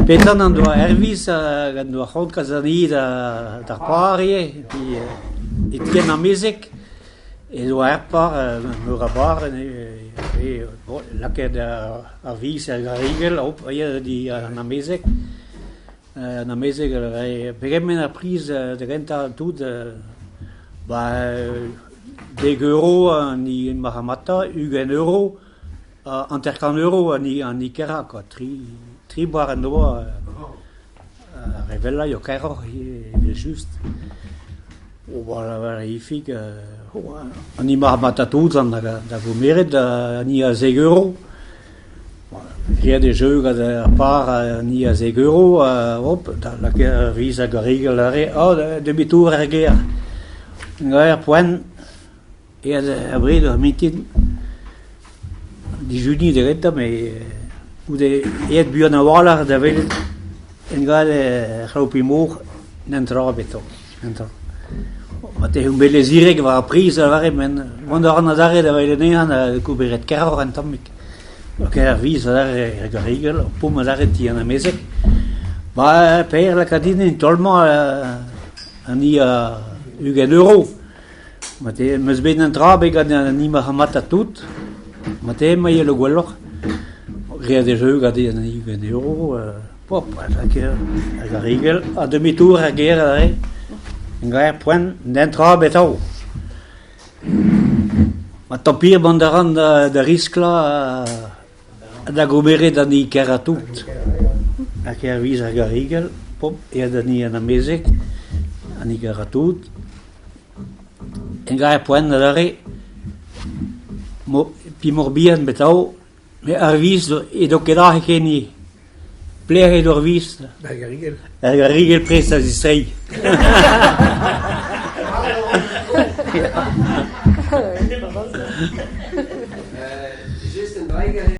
Petra en doa Herviz hag en doa c'hoant kas anezhi d'ar par ivez e ti an amezeg ez oa er par meur a bar lakaet ar viz er garigell hop aet di an amezeg. An amezeg a rae pegement ar priz da gentañ tout ba dek euro an hini marc'hadmatañ, 20 euro. 50 euro an hini kerañ kwa, tri bloaz en doa ar re wellañ eo kaeroc'h evel-just. Ober Ifig an hini marc'hadmatañ tout da gomeret an hini a zek euro. Graet e jeu gant ar par an hini a zek euro, hop, da lakaat ar viz hag ar rigell aze, oh demi-tour er gêr. Ar poent. Aet abred ar mintin, dijuniñ da gentañ met goude aet buan a-walc'h da welet ingal er c'hlaou-pemoc'h n'en tra ebet n'en tra. Marteze on bet lezirek war ar priz a lavaret met mont a ran adarre da welet anezhañ da goberet kaeroc'h un tammig. Ker ar viz adarre er garrigell, ur pom adarre ti an amezeg. Ba Per lakaat din en taol-mañ an hini a 20 euro. Marteze 'm eus bet un dra bet gant an hini marc'hadmatañ tout. Marteze emañ yelo gwelloc'h. Graet e jeu gant an 20 euro. Pop, hag ar rigell. Ha demi-tour er gêr aze. Gaer poent, n'en tra bet atav. Ma tampir mont a ran da risklañ da gomeret an hini kerañ tout. Hag er viz ar garrigell, pop, aet an hini an amezeg, an hini kerañ tout. Engañ poent adarre p'emaoc'h bihan bet atav met ar viz edo ket aze ken ivez. Pelec'h edo ar viz? Er garrigell. Er garrigell prest da zistreiñ. Just un draig.